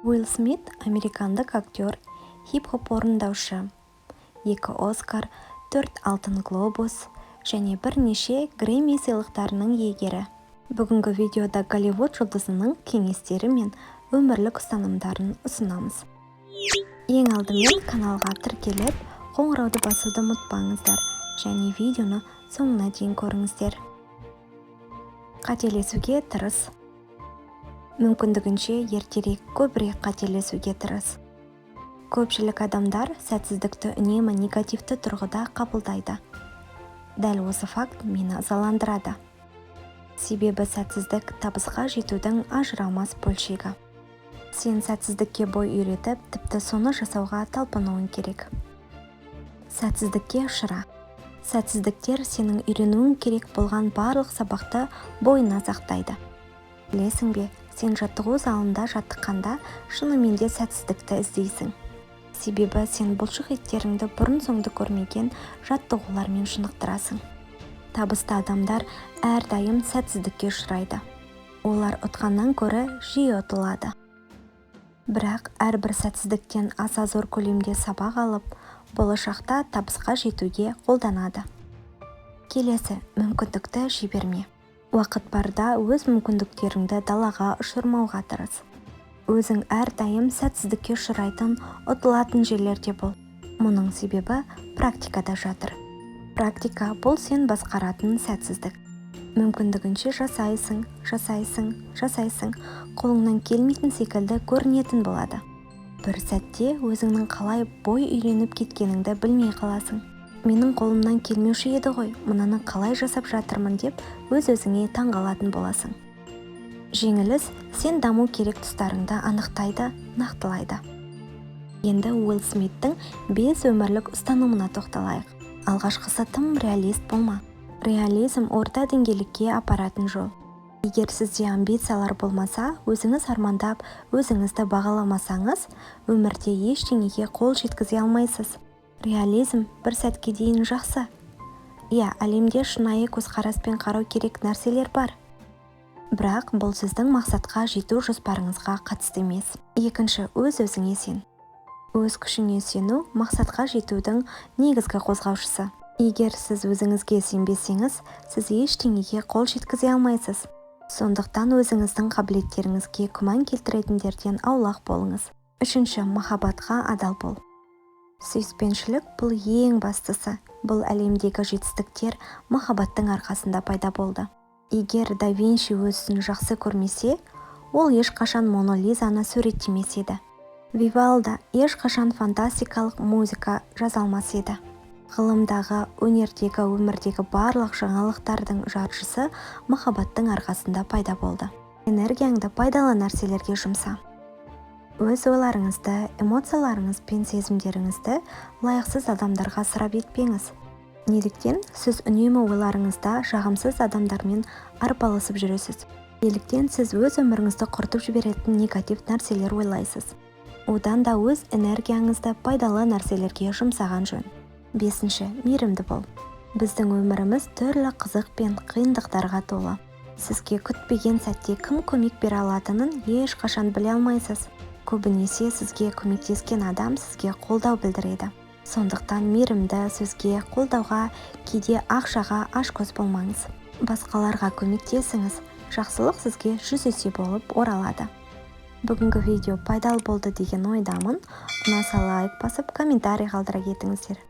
Уилл Смит – американдық актер, хип-хоп орындаушы, екі Оскар, төрт Алтын глобус және бірнеше Грэмми сыйлықтарының иегері. Бүгінгі видеода Голливуд жұлдызының кеңестері мен өмірлік ұстанымдарын ұсынамыз. Ең алдымен каналға тіркеліп, қоңырауды басуды ұмытпаңыздар және видеоны соңына дейін көріңіздер. Қателесуге тырыс. Мүмкіндігінше ертерек, көбірек қателесуге тырыс. Көпшілік адамдар сәтсіздікті үнемі негативті тұрғыда қабылдайды. Дәл осы факт мені ызаландырады, себебі сәтсіздік – табысқа жетудің ажырамас бөлшегі. Сен сәтсіздікке бой үйретіп, тіпті соны жасауға талпынуың керек. Сәтсіздікке ұшыра. Сәтсіздіктер сенің үйренуің керек болған барлық сабақты бойына сақтайды. Білесің бе, сен жаттығу залында жаттыққанда шынымен де сәтсіздікті іздейсің, себебі сен бұлшық еттеріңді бұрын-соңды көрмеген жаттығулармен шынықтырасың. Табысты адамдар әрдайым сәтсіздікке ұшырайды. Олар ұтқаннан гөрі жиі ұтылады, бірақ әрбір сәтсіздіктен аса зор көлемде сабақ алып, болашақта табысқа жетуге қолданады. Келесі: мүмкіндікті жіберме. Уақыт барда өз мүмкіндіктеріңді далаға ұшырмауға тырыс. Өзің әрдайым сәтсіздікке ұшырайтын, ұтылатын жерлерде бол. Мұның себебі практикада жатыр. Практика – бұл сен басқаратын сәтсіздік. Мүмкіндігінше жасайсың, жасайсың, жасайсың. Қолыңнан келмейтін секілді көрінетін болады. Бір сәтте өзіңнің қалай бой үйреніп кеткеніңді білмей қаласың. «Менің қолымнан келмеуші еді ғой, мынаны қалай жасап жатырмын?» деп өз-өзіңе таңғалатын боласың. Жеңіліс сен даму керек тұстарыңды анықтайды, нақтылайды. Енді Уилл Смиттің бес өмірлік ұстанымына тоқталайық. Алғашқысы: тым реалист болма. Реализм – орта деңгейлікке апаратын жол. Егер сізде амбициялар болмаса, өзіңіз армандап, өзіңізді бағаламасаңыз, өмірде ештеңеге қол жеткізе алмайсыз. Реализм бір сәтке дейін жақсы. Иә, әлемде шынайы көзқараспен қарау керек нәрселер бар, бірақ бұл сіздің мақсатқа жету жоспарыңызға қатысты емес. Екінші: өз-өзіңе сен. Өз күшіңе сену – мақсатқа жетудің негізгі қозғаушысы. Егер сіз өзіңізге сенбесеңіз, сіз ештеңеге қол жеткізе алмайсыз. Сондықтан өзіңіздің қабілеттеріңізге күмән келтіретіндерден аулақ болыңыз. Үшінші: махаббатқа адал бол. Сүйіспеншілік – бұл ең бастысы. Бұл әлемдегі жетістіктер махаббаттың арқасында пайда болды. Егер да Винчи өзін жақсы көрмесе, ол ешқашан Мона Лизаны суреттемес еді. Вивальди ешқашан фантастикалық музыка жаза алмас еді. Ғылымдағы, өнердегі, өмірдегі барлық жаңалықтардың жаршысы махаббаттың арқасында пайда болды. Энергияңды пайдалы нәрселерге жұмса. Өз ойларыңызды, эмоцияларыңыз бен сезімдеріңізді лайықсыз адамдарға ысырап етпеңіз. Неліктен сіз үнемі ойларыңызда жағымсыз адамдармен арпалысып жүресіз? Неліктен сіз өз өміріңізді құртып жіберетін негатив нәрселер ойлайсыз? Одан да өз энергияңызды пайдалы нәрселерге жұмсаған жөн. Бесінші: мейірімді бол. Біздің өміріміз түрлі қызық пен қиындықтарға толы. Сізге күтпеген сәтте кім көмек бере алатынын ешқашан біле алмайсыз. Көбінесе сізге көмектескен адам сізге қолдау білдіреді. Сондықтан мейірімді сөзге, қолдауға, кейде ақшаға ашкөз болмаңыз. Басқаларға көмектесіңіз, жақсылық сізге жүз есе болып оралады. Бүгінгі видео пайдалы болды деген ойдамын. Ұнаса, лайк басып, комментарий қалдыра кетіңіздер.